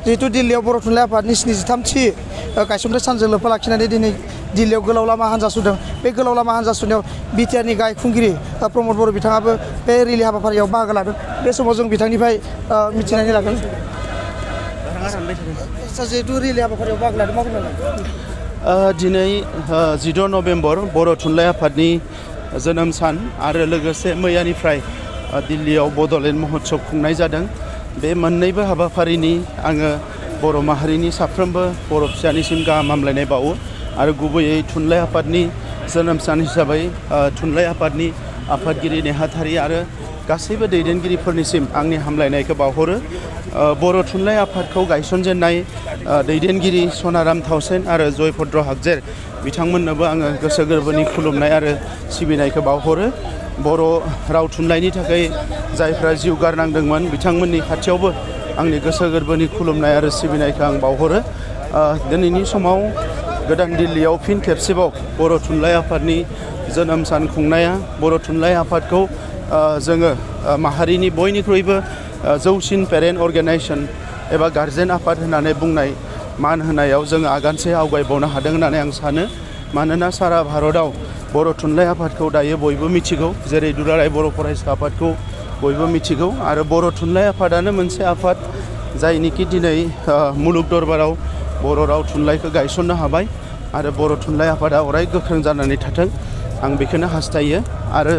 जिहेतु दिल्लीयाव बर' थुनलाइ आफादनि 73थि गायसनथाइ सानजों लोब्बा लाखिनानै दिनै दिल्लीयाव गोलाव लामा हान्जा सुरदों। बे गोलाव लामा हान्जा सुरनायाव बिटिआरनि गाहाय खुंगिरि प्रमद बर' बिथाङाबो बे रेलि हाबाफारियाव बाहागो लादों। बे समाव जों बिथांनिफ्राय मिथिनानै लागोन। जिहेतु रेलि हाबाफारियाव बाहागो लादों मा बुंनांगोन? दिनै 14 नभेम्बर बर' थुनलाइ आफादनि जोनोम सान आरो लोगोसे मैयानिफ्राय दिल्लीयाव बड'लेण्ड महोत्सब खुंनाय जादों। बे मोननैबो हाबाफारिनि आङो बर' माहारिनि साफ्रोमबो बर' फिसानिसिम गाहाम हामलायनाय बावो आरो गुबैयै थुनलाइ आफादनि जोनोम सान हिसाबै थुनलाइ आफादनि आफादगिरि नेहाथारि आरो गासैबो दैदेनगिरिफोरनिसिम आंनि हामलायनायखौ बावहरो। बर' थुनलाइ आफादखौ गायसनजेननाय दैदेनगिरि सनाराम थाउसेन आरो जयभद्र हागजेर बिथांमोननोबो आङो गोसो गोरबोनि खुलुमनाय आरो सिबिनायखौ बावहरो। बर' राव थुनलाइनि थाखाय जायफ्रा जिउ गारनांदोंमोन बिथांमोननि खाथियावबो आंनि गोसो गोरबोनि खुलुमनाय आरो सिबिनायखौ आं बावहरो। दिनैनि समाव गोदान दिल्लीयाव फिन खेबसेबाव बर' थुनलाइ आफादनि जोनोम सान खुंनाया बर' थुनलाइ आफादखौ जोङो माहारिनि बयनिख्रुइबो जौसिन पेरेन्ट अर्गेनाइजेसन एबा गार्जेन आफाद होननानै बुंनाय मान होनायाव जोङो आगानसे आवगायबावनो हादों होननानै आं सानो। मानोना सारा भारताव बर' थुनलाइ आफादखौ दायो बयबो मिथिगौ, जेरै दुलाराय बर' फरायसा आफादखौ बयबो मिथिगौ आरो बर' थुनलाइ आफादानो मोनसे आफाद जायनिखि दिनै मुलुग दरबाराव बर' राव थुनलाइखौ गायसननो हाबाय आरो बर' थुनलाइ आफादा अराय गोख्रों जानानै थाथों आं बेखौनो हास्थायो। आरो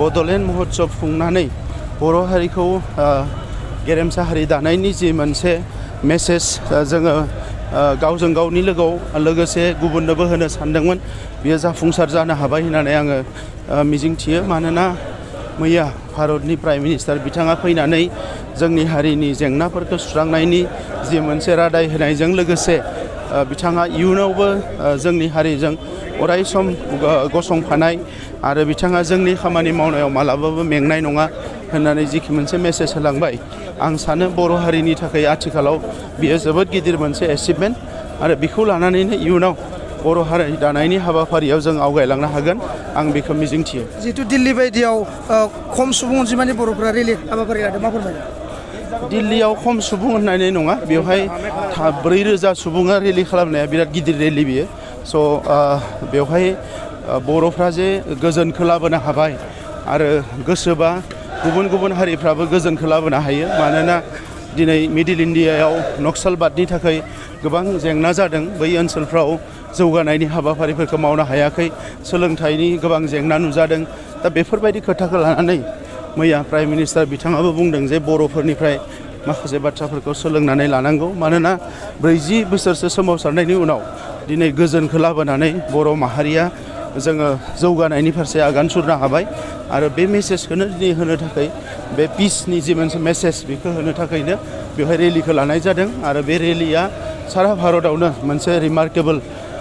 बड'लेण्ड महोत्सब खुंनानै बर' हारिखौ गेरेमसा हारि दानायनि जि मोनसे मेसेज जोङो गावजों गावनि लोगोसे गुबुननोबो होनो सानदोंमोन, बियो जाफुंसार जानो हाबाय होननानै आङो मिजिंथियो। मानोना मैया भारतनि प्राइम मिनिस्टार बिथाङा फैनानै जोंनि हारिनि जेंनाफोरखौ सुस्रांनायनि जि मोनसे रादाय होनायजों लोगोसे बिथाङा इयुनावबो जोंनि हारिजों अराय सम गसंफानाय आरो बिथाङा जोंनि खामानि मावनायाव मालाबाबो मेंनाय नङा होननानै जिखि मोनसे मेसेज होलांबाय, आं सानो बर' हारिनि थाखाय आथिखालाव बियो जोबोद गिदिर मोनसे एचिभमेन्ट आरो बेखौ लानानैनो इयुनाव बर' हारि दानायनि हाबाफारियाव जों आवगायलांनो हागोन आं बेखौ मिजिंथियो। जिहेतु दिल्ली बायदियाव खम सुबुं अनजिमानि बर'फोरा रेलि हाबाफारि लादों, मा फोरमायनो? दिल्लीयाव खम सुबुं होननानै नङा, बेवहाय 4,000 सुबुङा रेलि खालामनाया बिराद गिदिर रेलि बियो। स' बेवहाय बर'फ्रा जे गोजोनखौ लाबोनो हाबाय आरो गोसोबा गुबुन गुबुन हारिफ्राबो गोजोनखौ लाबोनो हायो। मानोना दिनै मिडिल इण्डियायाव नक्सालबादनि थाखाय गोबां जेंना जादों, बै ओनसोलफ्राव जौगानायनि हाबाफारिफोरखौ मावनो हायाखै, सोलोंथाइनि गोबां जेंना नुजादों। दा बेफोरबायदि खोथाखौ लानानै मैया प्राइम मिनिस्टार बिथाङाबो बुंदों जे बर'फोरनिफ्राय माखासे बाथ्राफोरखौ सोलोंनानै लानांगौ। मानोना 40 बोसोरसो सोमावसारनायनि उनाव दिनै गोजोनखौ लाबोनानै बर' माहारिया जोङो जौगानायनि फारसे आगान सुरनो हाबाय आरो बे मेसेजखौनो दिनै होनो थाखाय, बे पिसनि जि मोनसे मेसेज बेखौ होनो थाखायनो बेवहाय रेलिखौ लानाय जादों। आरो बे रेलिया सारा भारतावनो मोनसे रिमार्केबल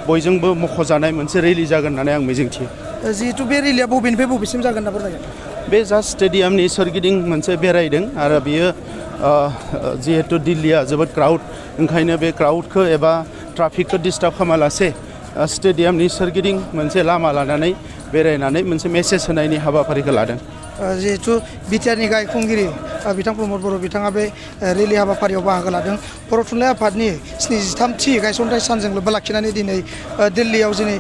बयजोंबो मख'जानाय मोनसे रेलि जागोन होननानै आं मिजिंथियो। जिहेतु बे रेलिया बबेनिफ्राय बबेसिम जागोन होनना फोरमायगोन? बे जास्ट स्टेडियामनि सोरगिदिं मोनसे बेरायदों आरो बियो जिहेतु दिल्लीया जोबोद क्राउड, ओंखायनो बे क्राउडखौ एबा ट्राफिकखौ डिस्टार्ब खालामालासे स्टेडियामनि सोरगिदिं मोनसे लामा लानानै बेरायनानै मोनसे मेसेज होनायनि हाबाफारिखौ लादों। जिहेतु बिटिआरनि गाहाय खुंगिरि बिथां प्रमद बर' बिथाङा बे रेलि हाबाफारियाव बाहागो लादों। बर' थुनलाइ आफादनि 73थि गायसनथाइ सानजों लोब्बा लाखिनानै दिनै दिल्लीयाव दिनै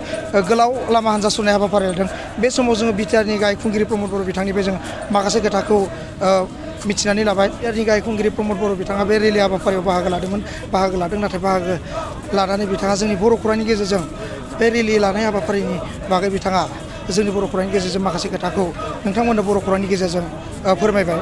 गोलाव लामा हान्जा सुरनाय हाबाफारि लादों। बे समाव जोङो बिटिआरनि गाहाय खुंगिरि प्रमद बर' बिथांनिफ्राय जों माखासे खोथाखौ मिथिनानै लाबाय। बिटिआरनि गाहाय खुंगिरि प्रमद बर' बिथाङा बे रेलि हाबाफारियाव बाहागो लादों, नाथाय बाहागो लानानै बिथाङा जोंनि बर' खौरांनि गेजेरजों बे रेलि लानाय हाबाफारिनि बागै बिथाङा जोंनि बर' खौरांनि गेजेरजों माखासे खोथाखौ नोंथांमोननो बर' खौरांनि गेजेरजों फोरमायबाय।